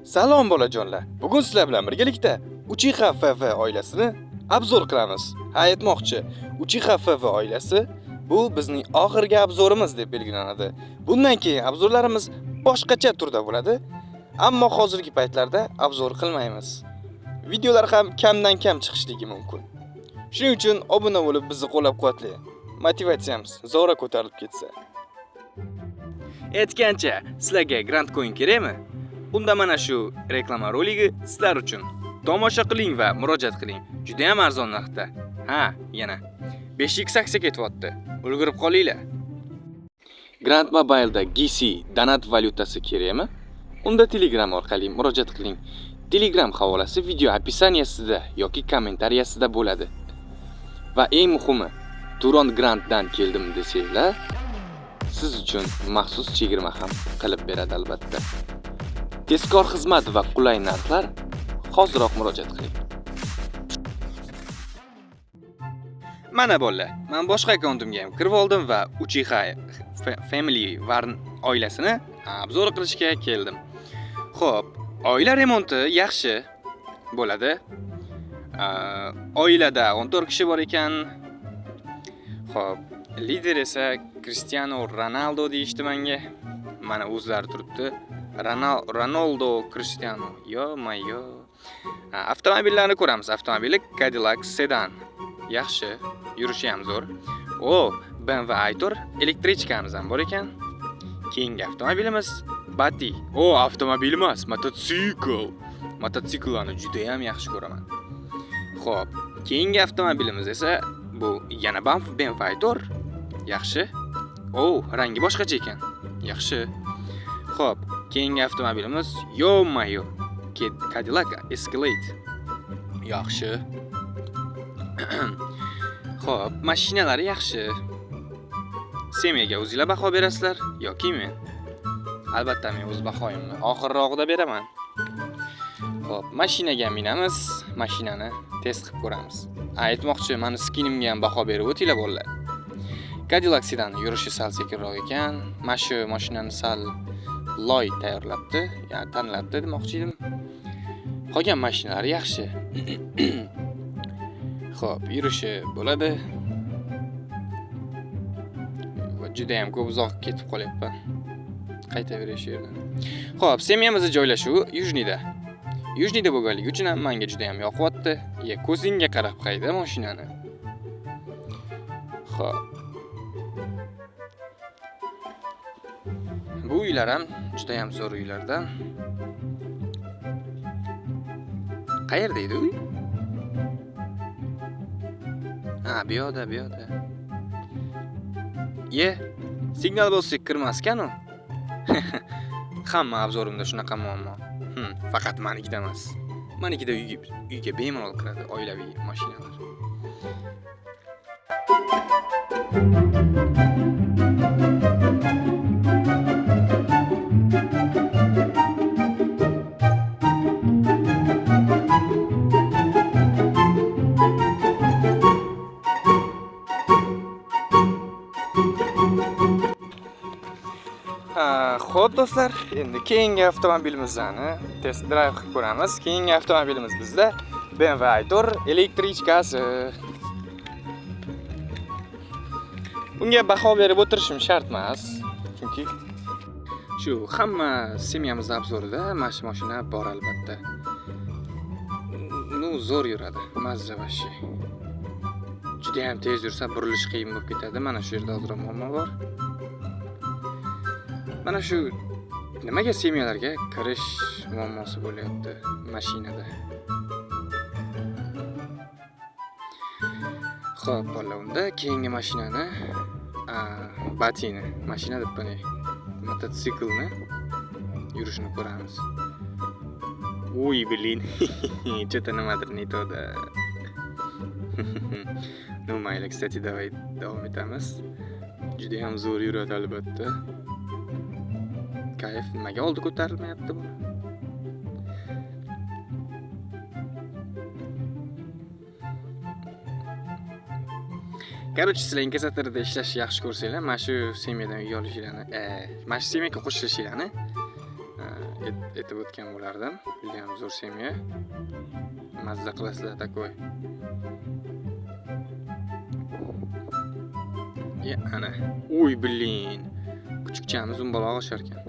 Salom bolajonlar. Bugun sizlar bilan birgalikda Uchiha FF oilasini обзор qilamiz. Ha, aytmoqchi, Uchiha FF oilasi bu bizning oxirgi обзор imiz deb belgilanadi. Bundan keyin обзор larimiz boshqacha turda bo'ladi. Ammo hozirgi paytlarda обзор qilmaymiz. Videolar ham kamdan kam chiqishligi mumkin. Shuning uchun obuna bo'lib bizni qo'llab-quvvatlang. Motivatsiyamiz zora ko'tarilib ketsa. Aytgancha, sizlarga Grand Coin kerakmi? Unda mana shu reklama roligi sizlar uchun. Tomosha qiling va murojaat qiling. Juda ham arzon narxda. Ha, yana 5x aksiya ketyapti. Ulgurib qolinglar. Grand Mobile'da GC donat valyutasi kerakmi? Unda Telegram orqali murojaat qiling. Telegram havolasi video описание sida yoki kommentariyasida bo'ladi. Va eng muhimi, Turon Granddan keldim desanglar, siz uchun maxsus chegirma ham qilib beradi albatta. Tezkor xizmat va qulay narxlar, hoziroq murojaat qiling. Mana bolalar, men boshqa akkauntimga ham kirib oldim va Uchiha Family Varn oilasini обзор qilishga keldim. Xo'p, oila remonti yaxshi bo'ladi. Oilada 14 kishi bor ekan. Xo'p, lider esa Cristiano Ronaldo deyishdi menga. Mana o'zlari turibdi. Ronaldo Cristiano. Yo-mayo. Avtomobillarni ko'ramiz. Avtomobili Cadillac sedan. Yaxshi, yurishi ham zo'r. O, BMW i4 электричка miz ham bor ekan. Keyingi avtomobilimiz Bati. O, avtomobil emas, mototsikl. Mototsikllarni juda ham yaxshi ko'raman. Xo'p, keyingi avtomobilimiz esa bu yana BMW i4. Yaxshi. O, rangi boshqacha ekan. Yaxshi. Xo'p, keyingi avtomobilimiz yo-mayo Cadillac Escalade. Yaxshi. Xo'p, mashinalari yaxshi. Семья ga o'zinglar baho berasizlar yoki men? Albatta men o'z bahoyimni oxirrog'ida beraman. Xo'p, mashinaga minamiz, mashinani test qilib ko'ramiz. Aytmoqchi, mani skinimga ham baho berib o'tinglar bolalar. Cadillac sedan yurishi sal sekinroq ekan. Mana shu mashinani sal loy tayyorlabdi, ya'ni tanlabdi demoqchi edim. Qolgan mashinalar yaxshi. Xo'p, yurishi bo'ladi. Va juda ham ko'p uzoq ketib qolyapman. Qaytaveray shu yerdan. Xo'p, семья mizni joylashuvi Южный da. Южный da bo'lganligi uchun ham menga juda ham yoqyapti. Ye, ko'zingga qarab hayda mashinani. Xo'p. Bu uylar ham juda ham zo'r uylardan. Qayerda edi uy? Ha, bu yoqda, bu yoqda. Ye, signal bo'lsa kirmas ekan u. Hamma обзор imda shunaqa muammo. Faqat manikida emas. Manikida uyga bemalol kiradi oilaviy mashinalar. Ha, xo'p do'stlar, endi keyingi avtomobilimizni test drive qilib ko'ramiz. Keyingi avtomobilimiz bizda BMW i4 электричка si. Bunga baho berib o'tirishim shart emas, chunki shu hamma семья miz обзор ida mana shu mashina bor albatta. Ну, zo'r yuradi, mazza вообще. Juda ham tez yursa burilish qiyin bo'lib ketadi. Mana shu yerda ozroq muammo bor. Mana shu nimaga семья larga kirish muammosi bo'lyapti mashinada. Xo'p, bolalar, unda keyingi mashinani, Batini, mashina deb qo'yay, mototsiklni yurishini ko'ramiz. Uy, блин, что-то nimadir не то да. Ну, mayli, кстати, давай davom etamiz. Juda ham zo'r yuradi albatta. Kayf, nimaga oldi ko'tarilmayapti bu? Короче, sizlar inkassatorda ishlashni yaxshi ko'rsanglar, mana shu семья dan uy olishinglarni, mana shu семья ga qo'shilishinglarni Aytib o'tgan bo'lardim. Juda ham zo'r семья. Mazza qilasizlar такой. Ya, ana. Uy, блин. Kuchukchamiz umbaloq oshar ekan.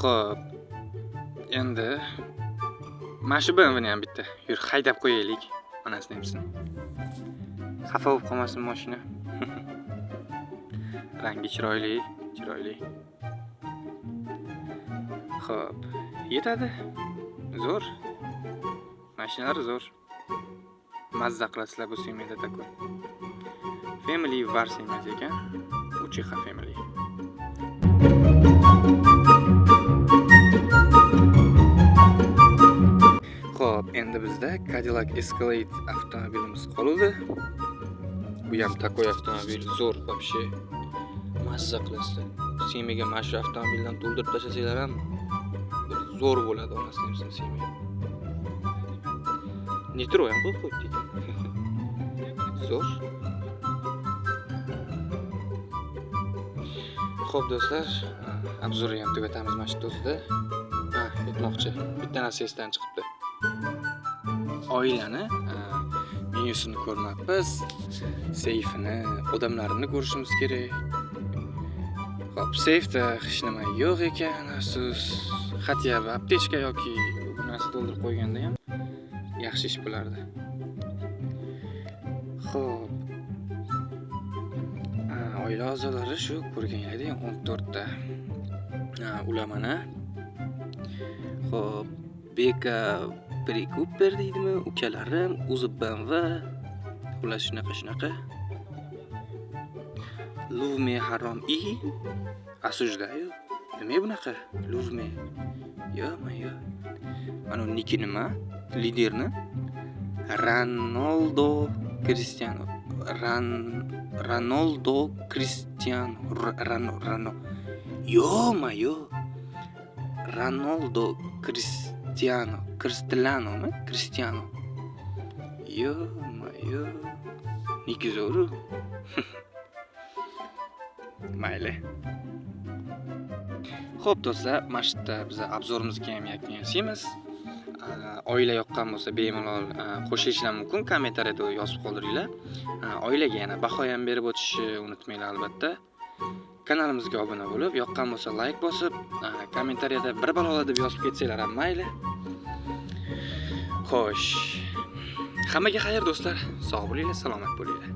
Xo'p. Endi mana shu BMWni ham bitta yur haydab qo'yaylik. Onasini emsin. Xafa bo'lib qolmasin mashina. Rangi chiroyli, chiroyli. Xo'p, yetadi. Zo'r. Mashinalar zo'r. Mazza qilasizlar bu семья da такой. Family War семья si ekan. Uchiha Family. Xo'p, endi bizda Cadillac Escalade avtomobilimiz qoldi. Bu ham такой avtomobil, zo'r вообще. Mazza qilasizlar. Семья ga mana shu avtomobildan to'ldirib tashlasanglar ham bir zo'r bo'ladi, onasini emsin семья. Nitro ham qo'yib qo'yibdi ekan. Zo'r. Xo'p do'stlar, обзор ni ham tugatamiz mana shu o'zida. Ha, aytmoqchi, bitta narsa esdan chiqibdi. Oilani menyusini ko'rmabmiz. Seyfini, odamlarini ko'rishimiz kerak. Xo'p, seyfda hech nima yo'q ekan, afsus. Хотя бы аптечка yoki bu narsa to'ldirib qo'yganda ham yaxshi ish bo'lardi. Xo'p. Oila a'zolari shu ko'rganlaridek 14 ta. Ular mana. Xo'p, Beka Prikuper deydimi, ukalarim, o'zi BMW, xullas shunaqa shunaqa. Luvme harom i осуждаю. Nima bunaqa? Luvme. Ё-моё. Mana niki nima? Liderni Ronaldo Cristiano. Ronaldo Cristiano. Rano Rano. Ё-моё. Ronaldo Cristiano. Cristianomi? Cristiano. Ё-моё. Niki zo'ru. Mayli. Xo'p do'stlar, mana shu yerda biz обзор imizga ham yakun yasaymiz. Oila yoqqan bo'lsa bemalol qo'shilishlar mumkin, kommentariyada yozib qoldiringlar. Oilaga yana baho ham berib o'tishni unutmanglar albatta. Kanalimizga obuna bo'lib, yoqqan bo'lsa layk bosib, kommentariyada bir balola deb yozib ketsanglar ham mayli. Xo'sh. Hammaga xayr do'stlar. Sog' bo'linglar, salomat bo'linglar.